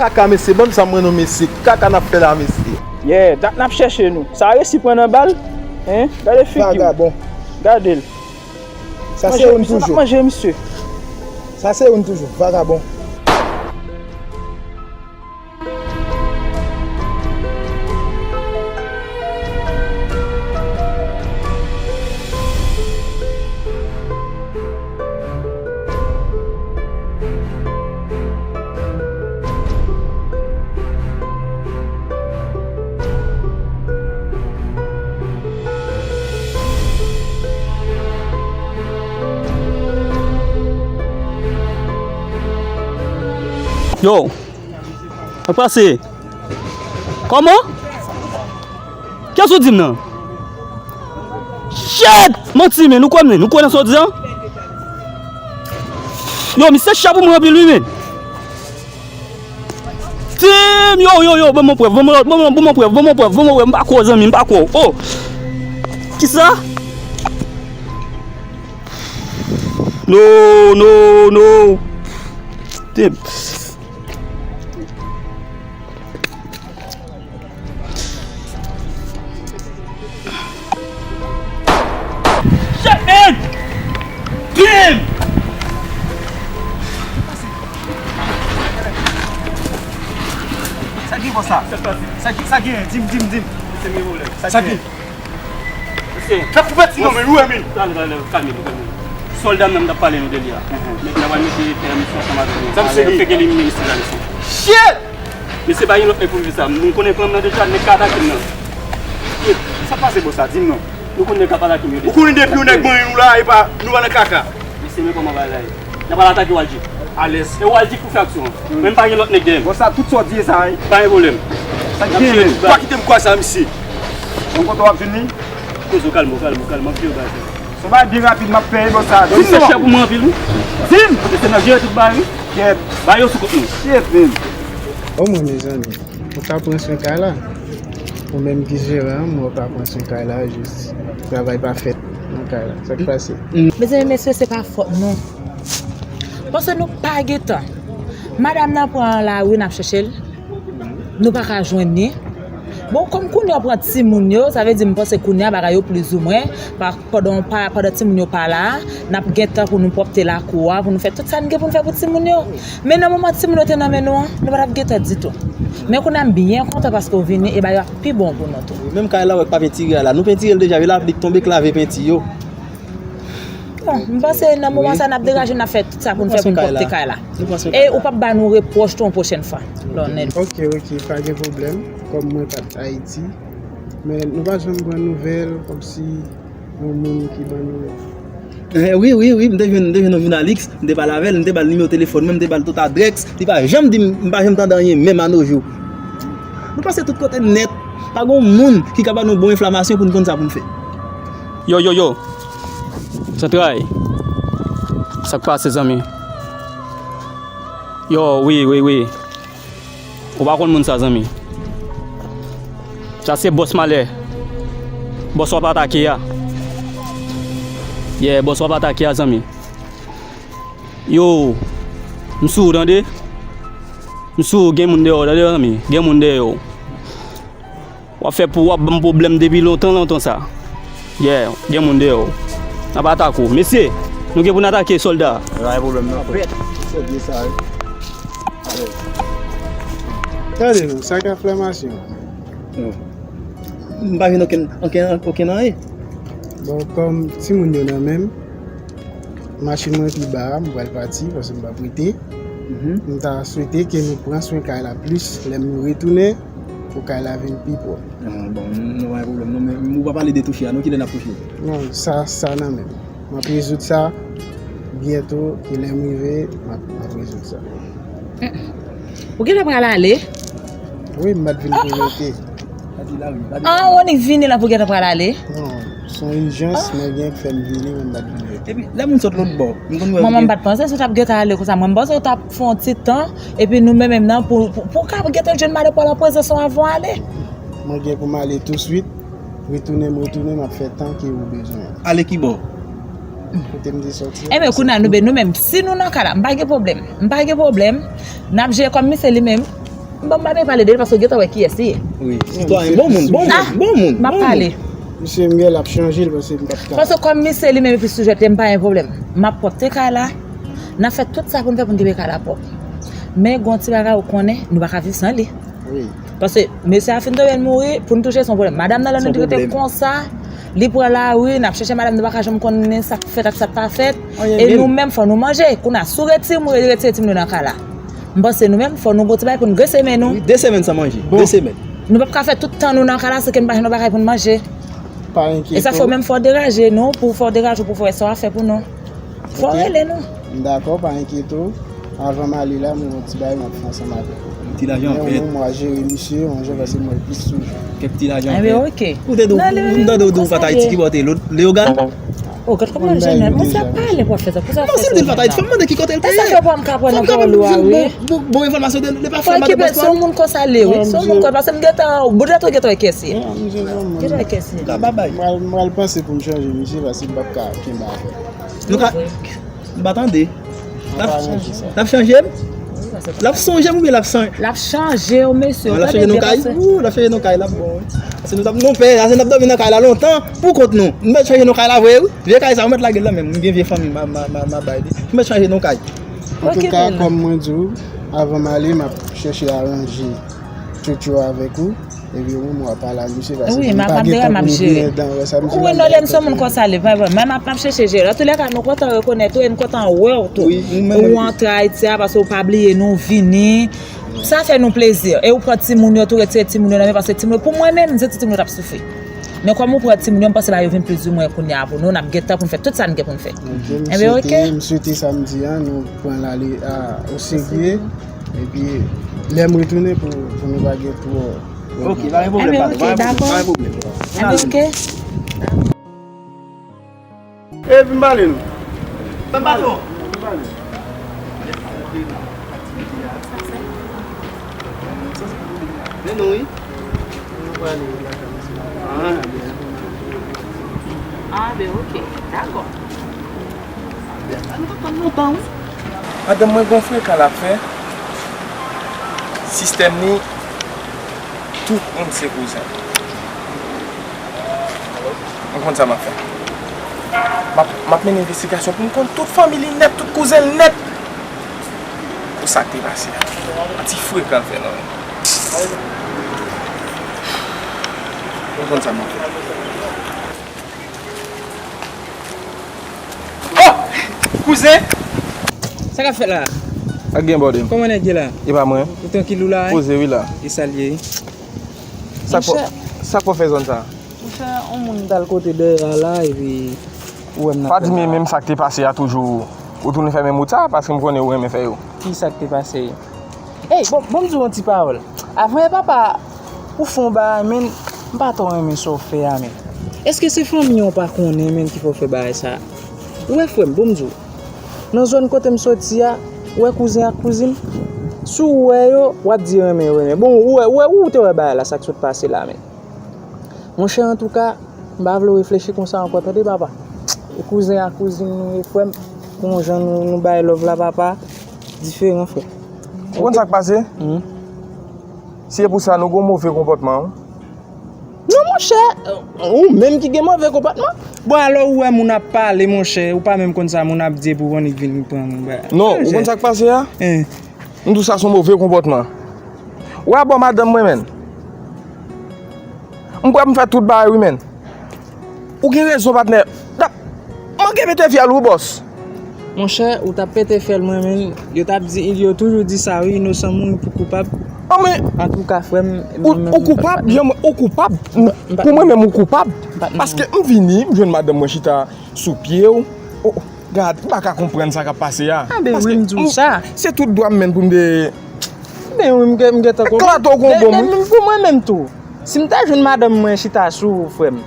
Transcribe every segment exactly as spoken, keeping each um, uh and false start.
Kaka, mesye, ban m sa mwen non, mesye. Kaka n ap fè la, mesye. Yeah, dat n ap chèche nou. Sa resi pran nan bal? Hein? Gade figi w. Vagabon. Gade l. Sa se youn toujou. Manje misye. Sa se youn toujou, vagabon. Yo, sa k pase? Kòman? Kiyès ou di m nan? Shit! Manti, men nou kwè m, men nou kwè nan sa w di an? Yo, misye chè pou mwen anpil, wi, men. Tim, yo, yo, yo, ban m yon prèv, ban m yon, ban m yon, ban m yon prèv, ban m yon prèv, ban m yon prèv, m pa kwè w, zanmi, m pa kwè w. Oh! Kisa? No, no, no. Tim. Shit, man! Damn! Sa ki konsa? Sa ki, sa ki, dim, dim, dim. Sa ki? Mesye. N ap koupe ti non, men, ou wè, men. Kalme, kalme, kalme. Sòlda m nan m t ap pale nou de li a. Nèg la pral mete pèmisyon ansanm avèk nou. Sa misye gen? Fè ke li menm isi la, mesye. Shit! Mesye, pa gen lòt nèg pou m di sa. Nou konnen pran m nan deja, nèg ka atake m nan. Sa pase, bòs la, di m non. Nou konnen nèg k ap atake m yo deja. Ou konnen depi yon nèg manyen nou la, e pa, nou pa nan kaka. Mesye, men kòman bagay la ye. N ap al atake Walji. Alèz. E Walji k pou fè aksyon an. Mwen m pa gen lòt nèg dèyè m. Bòs la, tout sa w di e sa, wi. Pa gen pwoblèm. Sa k gen, men? Pa kite m kwè sa, mesye. Yon kote w ap jwenn li? Poze w, kalme w, kalme w, kalme w, m ap jere bagay sa. Se yon bagay byen rapid m ap fè, bòs la. Di m non. Se chè pou mwen anpil, wi. Di m! Mesye, n ap jere tout bagay, wi. Kèt. Ba yo sou kont nou. Shit, man. O mwen, mezanmi, ou ka pran swen kay la. Ou menm ki jeran an, mwen ou ka pran swen kay la, jis travay pa fèt nan kay la. Sa k pase? Mezanmi, mesye, se pa fòt nou. Paske nou pa gen tan. Madanm nan pran lari, n ap chèche l. Nou pa ka jwenn li. Bon, kòm kounye a w pran timoun yo, sa vle di m panse kounye a bagay yo plizoumwen, pa, pandan, pa, pandan timoun yo pa la, n ap gen tan pou nou pwòpte lakou a, pou nou fè tout sa n gen pou n fè pou timoun yo. Men nan moman timoun yo te nan men nou an, nou pa t ap gen tan ditou. Men kounye a m byen kontan paske w vini, e bagay yo ap pi bon pou nou tou. Menm kay la, w wè k pa pentire a la. Nou pentire l deja, wi, lapli k tonbe k lave penti yo. Bon, m panse nan moman sa n ap degaje, n ap fè tout sa pou n fè pou n pwòpte kay la. E ou p ap ba nou repwòch tou yon pwochèn fwa. Lònèl. Ok, ok, pa gen pwoblèm. Kòm mwen pa t Ayiti, men nou pa janm pran nouvèl, kòmsi yon moun ki ban nou. Eh, wi, wi, wi, m te jwenn, m te jwenn yon jounalis, m te pale avè l, m te ba l nimewo telefòn mwen, m te ba l tout adrès, li pa janm di m, m pa janm tande anyen, menm a no jou. Nou pase tout kote nèt, pa gen yon moun ki ka ba nou bon enfòmasyon pou n konn sa pou n fè. Yo, yo, yo. Zantray. Sa k pase, zanmi? Yo, wi, wi, wi. Ou pa konn moun sa, zanmi. Sa se bòs malè. Bòs w ap atake a. Yeah, bòs w ap atake a, zanmi. Yo, m sou ou, tande? M sou ou, gen moun dèyè w, tande, zanmi? Gen moun dèyè w. W ap fè pou w ap ban m pwoblèm depi lontan, lontan sa. Yeah, gen moun dèyè w. N ap atake w. Mesye, nou gen pou n atake sòlda. Pa gen pwoblèm, non. Fèt. Se byen sa, wi. Tande non, sa k enfòmasyon? M pa jwenn okenn, okenn, okenn anyen. Bon, kòm timoun yo nan men m, machin mwen pi ba a, m pral pati, paske m p ap rete. M ta swete ke nou pran swen kay la plis, lè m retounen, pou kay la vin pi pwòp. Ah, bon, nou pa gen pwoblèm, non, men ou pa pale de touche a, non, kilè n ap touche? Non, sa, sa nan men m. M ap rezoud sa byento, e lè m rive, m ap, m ap rezoud sa. Ou gentan pral ale? Wi, m pa t vin pou rete. Ah, ou annik vini la pou gentan pral ale? Non, se yon ijans, mwen gen k fè m vini, men m pa t vin rete. Epi, lè moun sot lòt bò, m konn wè. Manman, m pa t panse si w t ap gentan ale konsa. Mwen, m panse w t ap fè yon ti tan, epi nou menm menm nan, pou, pou, pou w ka gentan jwenn madanm pou w al an prezans ou avan w ale. Mwen gen pou m ale touswit. Retounen, m retounen, m ap fè tan ke ou bezwen an. Ale ki bò? Kote m te sòti a. Enben, kounye a, nou, nou menm, si nou nan kay la, m pa gen pwoblèm. M pa gen pwoblèm. N ap jere kòm misye li menm. Bon, m pa bezwen pale de li paske w gentan wè kiyès li ye. Wi, sitwayen, bon moun, bon moun, bon moun, m ap pale. Misye m gen l ap chanje l paske m p ap ka. Paske kòm misye li menm epi sou jwèt li, m pa gen pwoblèm. M ap pwòpte kay la. N ap fè tout sa pou n fè pou n kenbe kay la pwòp. Men gen yon ti bagay ou konnen, nou pa ka viv san li. Wi. Paske mesye a fin tonbe, l mouri, pou n touche se yon pwoblèm. Madanm nan, lè nou rete konsa, li pran lari, n ap chèche madanm, nou pa ka janm konnen sa k fèt ak sa k pa fèt. E nou menm, fò nou manje. Kounye a, si w retire moun, retire timoun yo nan kay la. M panse nou menm, fò nou gon ti bagay pou n grese men nou. Wi, de semèn san manje. De semèn. Nou p ap ka fè tout tan nou nan kay la, san ke n pa jwenn yon bagay pou n manje. Pa enkyete w. E sa fè w menm fò w degaje nou, pou fò w degaje w, pou fò w wè sa w ap fè pou nou. Fò w rele nou. M dakò, pa enkyete w. Avan m ale la, m gen yon ti bagay m ap fè ansanm avèk ou. Ti lajan. Men ou menm, w a jere misye, yon jan paske m wè l plis sou jwèt. Kèk ti lajan. Enben, oke. Ou te di w, m tande w di w pa t Ayiti ki bò te Leyogàn. Oh, gad kòman l jennen. Mwen se pa ale pou w ap fè sa. Pou sa fè sa. Non, si l di l pa t Ayiti, fò m mande ki kote l te ye. E sa fè pa m ka pran nan pawòl ou a, wi. Bon, bon enfòmasyon de li pa fè madanm. Se yon moun konsa l ye, wi. Se yon moun konsa, paske m gentan, bout lè tou gentan wè kiyès li ye. Gentan wè kiyès li ye. M pral, m pral panse pou m chanje misye, paske m p ap ka kenbe avè l. Nou ka, m pa tande. L ap, l ap chanje m? L ap sonje m oubyen l ap san-, L ap chanje w, mesye. L ap chanje nou kay? Ou, l ap chanje nou kay, l ap bon, wi. Paske nou t ap, nou pè, paske n ap dòmi nan kay la lontan, pou kont nou. Nou mèt chanje nou kay la vre, wi. Vye kay sa, ou mèt lage l nan men m. M gen vye fanmi, m a, m a, m a, m a bay li. Nou mèt chanje nou kay. Antouka, kòm mwen di w, avan m ale, m ap chèche aranje tchotcho avèk ou. Epi ou menm w ap pale ak misye, paske m pa gen tan pou m griyen dan wè sa misye. Wi, non, lè m se yon moun konsa, li pa bon. Men m ap, m ap chèche jere. Antoulèka, nou kontan rekonèt ou e n kontan wè w tou. Ou antre Ayiti a, paske ou pa bliye nou, vini. Sa fè nou plezi. E ou pran timoun yo tou, retire timoun yo nan men, paske timoun yo, pou mwen menm, m santi timoun yo t ap soufri. Men kòm ou pran timoun yo, m panse bagay yo vin plizoumwen kounye a pou nou, n ap gen tan pou n fè tout sa n gen pou n fè. Enben, oke. M swete samdi a, nou pran l ale a, o serye. Epi, lè m retounen pou, pou nou pa gen twò. Ok, pa gen pwoblèm, patwon, pa gen pwoblèm, pa gen pwoblèm. Enben, oke. E vin pale nou. Vin pale. Vin pale. Men nou, wi. Nou prale lakay misye. Ah, byen. Ah, ben, ok. Dakò. Byen, nou t ap tann lontan, wi. Madanm mwen gon frekan l ap fè. Sistèm li, tout moun se kouzen. Ou konn sa m ap fè. M ap, m ap mennen envestigasyon pou m konn tout fanmi li nèt, tout kouzen l nèt. Pou sa k te pase a. Yon ti frekan l fè non. Ou konn sa m ap fè. Oh! Kouzen! Sa k ap fèt la? Ak gen bòde m. Kòman nèg ye la? E pa mwen. Ou trankil ou la, wi? Poze wi la. E sa l ye? Sa k fè, sa k fè w fè zòn sa? Monchè, yon moun t al kote dèyè a la, epi ou wè m nan. Pa di m e menm sa k te pase a toujou, ou tounen fè menm wout sa, paske m konnen ou renmen fè yo. Ki sa k te pase? Ey, bon, bon, m di w yon ti pawòl. Avanyè papa, ou fè yon bagay, men, m pa twò renmen sa w fè a, men. Èske se fanmi an w pa konnen, men, ki fè w fè bagay sa? Ou wè, frè m, bon, m di w. Nan zòn kote m soti a, ou wè kouzen ak kouzin? Si w wè yo, w ap di renmen yo, renmen. Bon, ou wè, ou wè, ou te wè bagay la, sa k sot pase la, men. Monchè, antouka, m pa vle w reflechi konsa ankò, tande, papa. E kouzen ak kouzin nou ye, frè m, pou yon jan nou, nou bay love la, papa, diferan, frè. Ou konn sa k pase? Hmm. Si e pou sa, nou gon move konpòtman, wi. Non, monchè, ou menm ki gen move konpòtman. Bon, alò, ou wè moun ap pale, monchè, ou pa menm konn sa moun ap di epi w annik vin pran yon bagay. Non, ou konn sa k pase a? Hein. M di w sa se yon move konpòtman. Ou a bò madanm mwen, menn. M prè pou m fè tout bagay, wi, menn. Ou gen rezon, patnè. T ap manke pete fyèl, wi, bòs. Monchè, ou t ap pete fyèl mwen, menn. Yo t ap di, yo toujou di sa, wi, inosan mouri pou koupab. An, men, antouka, frè m, ou, ou koupab, jan mwen, ou koupab. Pou mwen menm, ou koupab. Paske m vini, m jwenn madanm mwen chita sou pye w. Oh, gad, m pa ka konprann sa k ap pase a. Anben wi, m di w sa. Se tout dwa m menm pou m te. Ben wi, m gen, m gentan konprann. Eklato w gon bon moun. Pou mwen menm tou, si m ta jwenn madanm mwen chita sou ou, frè m,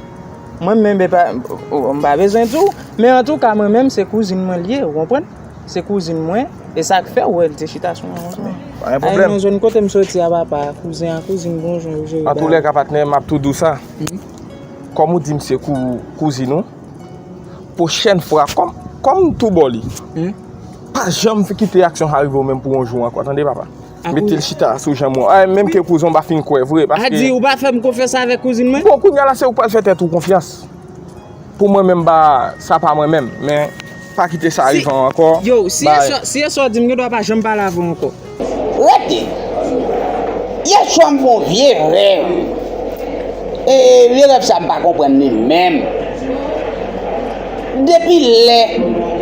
mwen menm, e pa, oh, m pa bezwen di w, men antouka, mwen menm, se kouzin mwen l ye, ou konprann? Se kouzin mwen, e sa k fè w wè l te chita sou mwen konsa. Pa gen pwoblèm. Ay, nan zòn kote m soti a, papa, kouzen ak kouzin, gon jan yo jere bagay. Antoulèka, patnè, m ap tou di w sa. Kòm ou di m se kou-, kouzin ou, pwochèn fwa, kòm, kòm m tou bò li, pa janm kite aksyon sa rive w menm pou yon jou ankò, tande, papa. Mete l chita sou janm ou. Ay, menm ke kouzin w pa fin kwè vre, paske. A di, ou pa fè m konfyans avèk kouzin mwen? Bon, kounye a la, se ou k pral fè tèt ou konfyans. Pou mwen menm, ba, sa pa mwen menm, men pa kite sa rive w ankò. Yo, si yèswa, si yèswa w di m gen dwa pa janm pale avè w ankò. Rete! Yèswa m fè yon vye rèv. E vye rèv sa m pa konprann li menm. Depi lè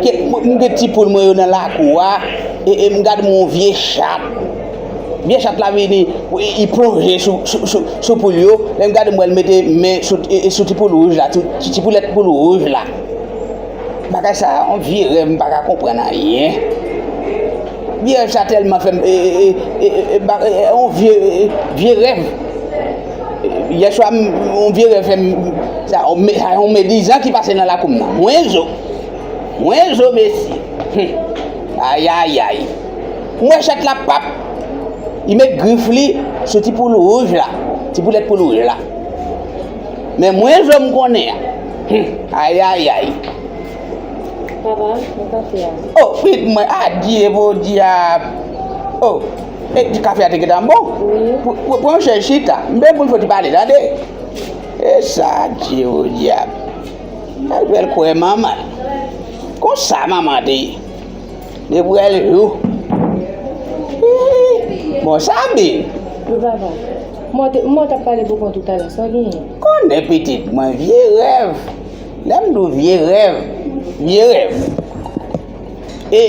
ke m gen ti poul mwen yo nan lakou a, e, e m gade m yon vye chat. Vye chat la vini, li, li plonje sou, sou, sou, sou poul yo. Lè m gade m wè l mete men sou, e, e sou ti poul wouj la, sou ti, ti poulèt poul wouj la. Bagay sa a, yon vye rèv, m pa ka konprann anyen. Vye rèv sa tèlman fè m, e, e, e, e, e, ba- e, e, yon vye, e, vye rèv. E, yèswa, m, yon vye rèv fè m, sa, yon me- sa, yon medizan ki pase nan lakou m nan. Mwen zo. Mwen zo, mesye. Hum. Ayayay. M wè chat la pap. Li met grif li sou ti poul wouj la. Ti poulèt poul wouj la. Men mwen zo m konnen an. Hum. Ayayay. Papa, mwen kafe a. Oh, pitit mwen, adye podyab. Oh, e, di kafe a te gentan bon? Wi. Pran yon chèz chita. M bezwen pou n foti pale, tande. E sa, adye podyab. Al bèl kwè manman. Konsa manman te ye. Depi w wè l jou. Bon, sa byen. Wi, papa. Mwen te, mwen t ap pale pou kont ou talè. Sa w genyen? Konnen pitit mwen, vye rèv. Lè m di w vye rèv, vye rèv. E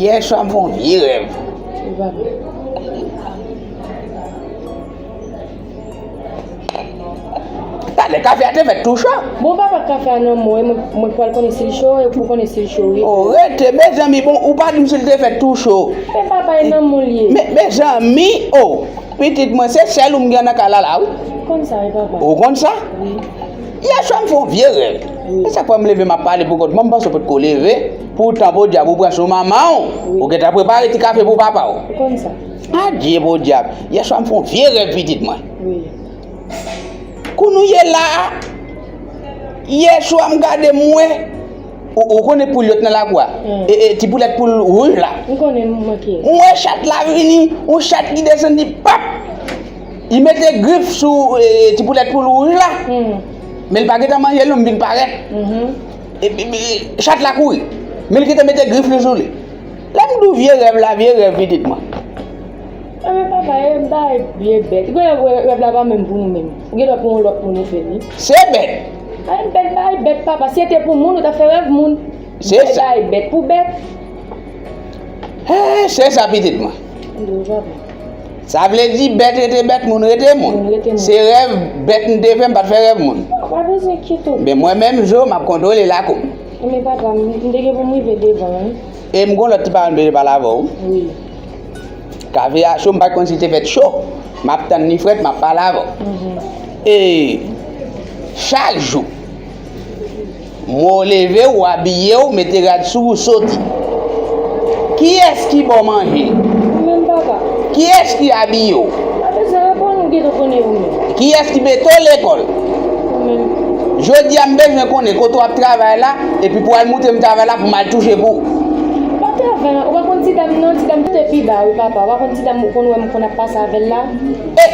yè swa m fè yon vye rèv. Wi, papa. Talè, kafe a te fèt tou cho. Bon, papa, kafe a nan men w, e mwen, mwen pral konnen si l cho, e pou konnen si l cho, wi. Oh, rete, mezanmi, bon, ou pa di m si l te fèt tou cho. Men papa, e nan men w l ye. Me- mezanmi, oh, pitit mwen, se sèl ou m gen nan kay la, la, wi. Ou konn sa, wi, papa. Ou konn sa? Wi. Yè swa m fè yon vye rèv. Wi. E sa k fè m leve m ap pale pou kont mwen, m panse w potko leve. Poutan, podyab, ou pran sou manman w. Wi. Ou gentan prepare ti kafe pou papa w. Ou konn sa. Adye podyab. Yè swa m fè yon vye rèv, pitit mwen. Wi. Kounye a la, yè swa m gade m wè, ou, ou konnen poul yo t nan lakou a? Hmm. E, e, ti poulèt poul wouj la. M konnen, m manke. M wè chat la vini, yon chat ki desann li, pap! Li mete grif sou, e, ti poulèt poul wouj la. Hmm. Men li pa gentan manje l non, m vin parèt. Mhm. E, e, e, chat la kouri. Men li gentan mete grif li sou li. Lè m di w vye rèv la, vye rèv pitit mwen. Enben papa, e bay vye bèt. Gen lè rèv la pa menm pou nou menm. Ou gen dwa pou yon lòt moun ou fè li. Se bèt. Ay bèt, bay bèt papa. Si se te pou moun, ou ta fè rèv moun. Se sa. Bay bèt pou bèt. Eh, se sa pitit mwen. Wi, papa. Sa vle di bèt rete bèt, moun rete moun. Moun rete moun. Se rèv bèt m te fè, m pa t fè rèv moun. Ou pa bezwen enkyete w. Men mwen menm, Zo, m ap kontwole lakou m. Men papa, m, m te gen pou m rive devan, wi. E m gon lòt ti pawòl m bezwen pale avè w. Wi. Kafe a cho, m pa t konn si l te fèt cho. M ap tann li frèt, m ap pale avè w. Mhm. E chak jou, mwen w leve, w abiye w, mete rad sou ou, soti. Kiyès ki ba w manje? Ou menm, papa. Kiyès ki abiye w? Pa bezwen reponn, ou gentan konnen ou menm. Kiyès ki mete w lekòl? Ou menm. Jodi a, m bezwen konnen kote w ap travay la, epi pou w al montre m travay la pou m al touche pou ou. Pa travay la, ou pa konn ti dam nan, ti dam te pi ba, wi, papa. Ou pa konn ti dam ou konn wè m konn ap pase avè l la? E,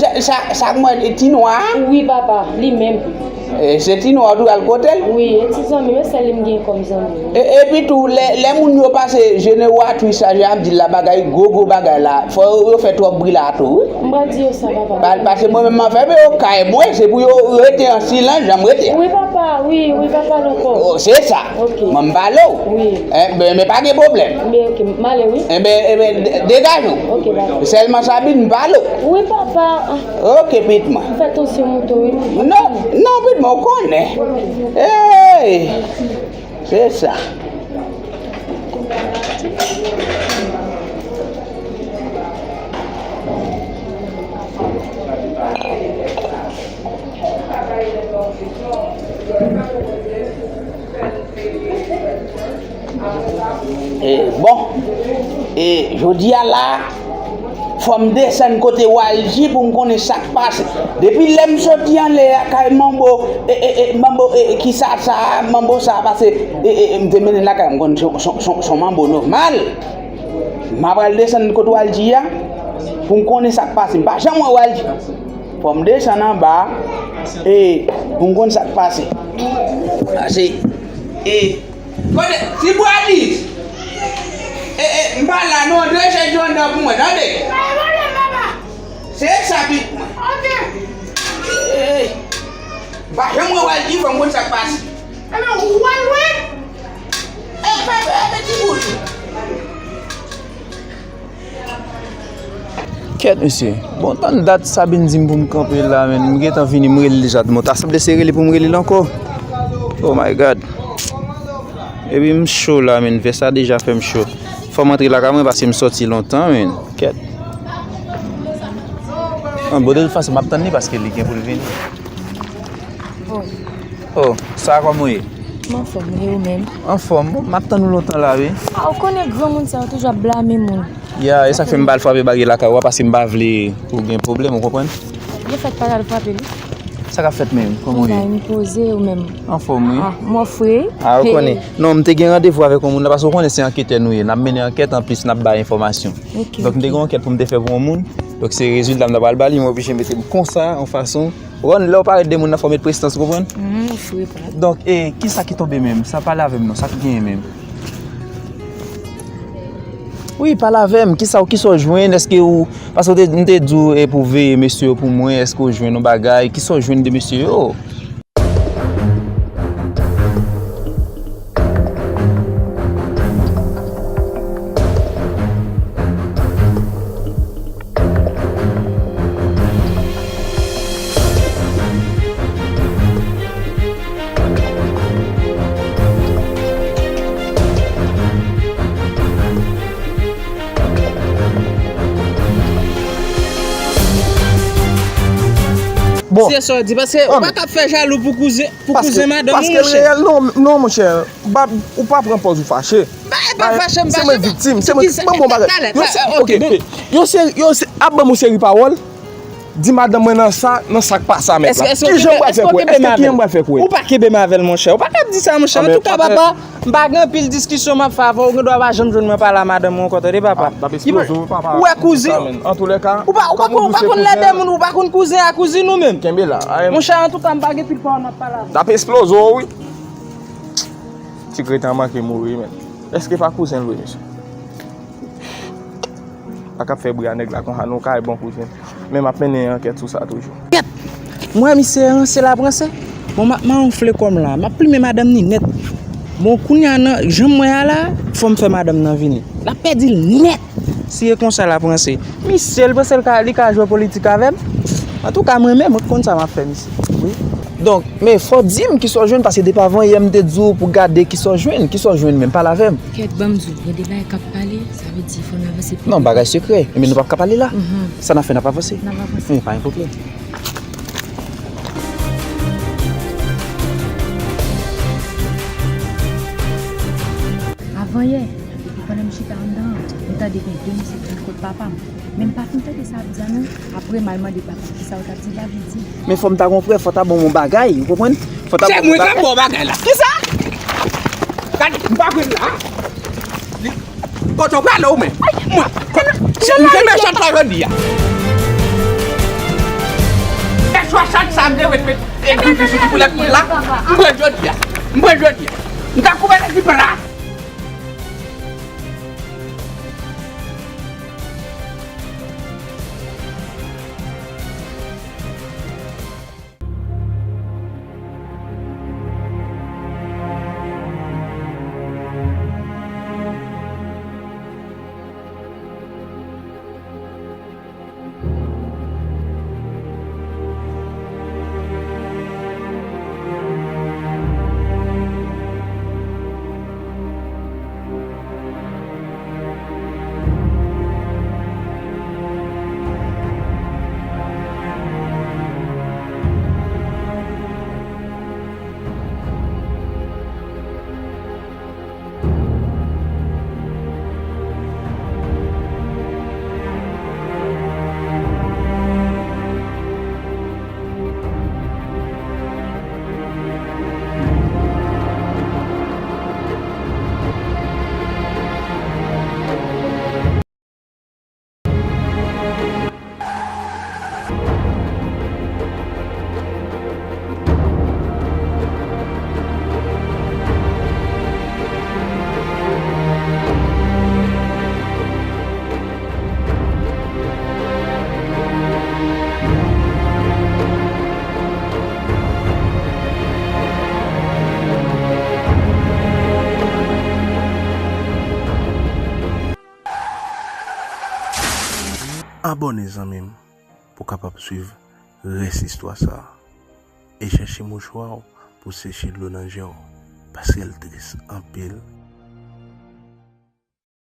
sa, sa, sa k mwen, e, ti nwa a? Wi, papa, li menm. E, se ti nwa ou tou al kote l? Wi, e ti zanmi m, e sèl li m gen kòm zanmi. E, epi tou, lè, lè moun yo pase, jeneratris sa, jan ap di l la, bagay, gwo, gwo bagay la, fò yo, yo fè twòp bri la tou, wi. M pral di yo sa, papa. Pa, paske mwen menm, m ap fè, men yo kay mwen, se pou yo rete an silans, jan m rete a. Wi, papa, wi, wi, pa pale ankò. Oh, se sa. Ok. Mwen m pale w. Wi. Enben, men pa gen pwoblèm. Men ok, m ale, wi. Enben, enben, de- degaje w. Ok, papa. Sèlman Sabine, m pale w. Wi, papa. Ah. Ok, pitit mwen. Fè tansyon monte, wi. Non, non, pitit mwen, ou konnen. Hey! Se sa. E, bon, e, jodi a la, fò m desann kote Walji pou m konnen sa k pase. Depi lè m soti anlè a kay Manbo, e, e, e, Manbo, e, e, ki sa sa a, Manbo sa a pase, e, e, e, m te mennen l lakay m, konn son, son, son, son Manbo nòmal. M apral desann kote Walji a, Pou m konnen sa k pase, m pa janm wè Waldy. Fò m desann anba, e, pou m konn sa k pase. Pase, e, kote, ti Bradis, e, e, m pa la non, antre chèz yo anndan pou mwen, tande. Se sa ki, e, m pa janm wè Waldy, fò m konn sa k pase. E, papa, e, ti bout. Kèt, mesye. Bon, tann dat Sabine di m pou m kanpe la, men m gentan vini, m rele l deja. Bon, ta sanble se rele pou m rele l ankò. Oh my God. Epi m cho la, men. Vès la deja fè m cho. Fò m antre lakay mwen paske m sòti lontan, men. Kèt. An, bon, de tout fason, m ap tann li paske li gen pou l vini. Oh. Oh, sa a kòman w ye? M anfòm, e ou menm? Anfòm, bon, m ap tann ou lontan la, wi. A, ou konnen granmoun sa yo toujou ap blame moun. Ya, e sa k fè m pa al frape bagay lakay ou a, paske m pa vle pou gen pwoblèm, ou konprann? Yo fèt pa al frape li. Sa k ap fèt menm? Kòman w ye? Sa, m poze, ou menm? Anfòm, wi. A, mò fre. A, ou konnen. Non, m te gen randevou avèk yon moun la, paske ou konnen se anketè nou ye. N ap mennen ankèt, anplis n ap bay enfòmasyon. Ok, ok. Donk, m te gen yon ankèt pou m te fè pou yon moun. Donk, se rezilta m ta pral ba li, m oblije mete m konsa, yon fason. Ou konn, lè w parèt de moun nan fò w met prestans, ou konprann? Mhm, ou fre pa. Donk, e, kisa ki tonbe menm? Sa pale avè m non, sa k genyen menm? Wi, pale avè m, kisa, kisa w jwenn? Èske ou, paske w te, m te di w, e, pou veye mesye yo pou mwen, èske w jwenn yon bagay? Kisa w jwenn de mesye yo? Bon. Se sa w di, paske ou pa ka ap fè jalou pou kouzen, pou kouzen madanm ou, monchè. Paske reyèl, non, non, monchè. Ou pa, ou pa pran pòz ou fache. Ba, e pa fache m fache. Se mwen viktim, se mwen, ban m bon bagay. Yo se, ok, ok. Yo se, yo se, ap ban m yon seri pawòl. Di madanm mwen nan sa, nan sa k pa sa mèt la. Kijan m pral fè kwè? Èske kijan m pral fè kwè? Ou pa kenbe m avè l, monchè. Ou pa ka ap di sa, monchè. Antouka, papa, m pa gen anpil diskisyon m ap fè avè w. Ou gen dwa pa janm jwenn mwen pale a madanm mwen ankò, tande, papa. Ou wè kouzin? Ou pa, ou pa konn, ou pa konn lè de moun, ou pa konn kouzin a kouzin ou menm. Kenbe la. Monchè, antouka, m pa gen pil pawòl m ap pale avè w. L ap esploze w, wi. Ti kreten an manke mouri, men. Èske pa kouzen l vre, mesye? Pa ka ap fè bri a nèg la konsa, non, kay bon kouzen. Men m ap mennen ankèt sou sa toujou. Kèt! M wè misye ranse l ap ranse. Bon, m ap mawonfle kò m la. M ap plimen madanm ni nèt. Bon, kounye a nan, jan m wè a la, fò m fè madanm nan vini. L ap pèdi l nèt. Si e konsa l ap ranse. Misye, li panse l ka, li ka jwe politik avè m? Antouka, mwen menm, mwen konn sa m ap fè, misye. Wi. Donk, men fò w di m kisa w jwenn, paske depi avan yè m te di w pou gade kisa w jwenn. Kisa w jwenn menm, pale avè m. Kèt, ban m di w, gen de bagay k ap pale, sa vle di fò n avanse pi vit. Non, bagay sekrè. Ebyen, nou p ap ka pale la. Mhm. Sa n ap fè, n ap avanse. N ap avanse. Men, pa gen pwoblèm. Avan yè, epi pandan m chita anndan an, m tande gen de mesye ki di m kot papa m. Men m pa fin tande sa ap di a non. Apre m al mande papa m kisa w t ap di, l pa vle di. Men fò m ta gon prèv, fò w ta ban m yon bagay, ou konprann? Fò w ta ban m yon bagay. Se mwen k ap ba w bagay la. Kisa? Gade, m pa vle la. Kote w prale ou menm? Mwen, kote? M te mechan sa jodi a. E swasant sa m te ret met epi sou koulèt moun la. M pran jodi a. M pran jodi a. M ta koupe l epi pran. Abòne, zanmi m, pou w kapab swiv rès istwa sa a. E chèche mouchwa w pou seche dlo nan je w, paske l tris anpil.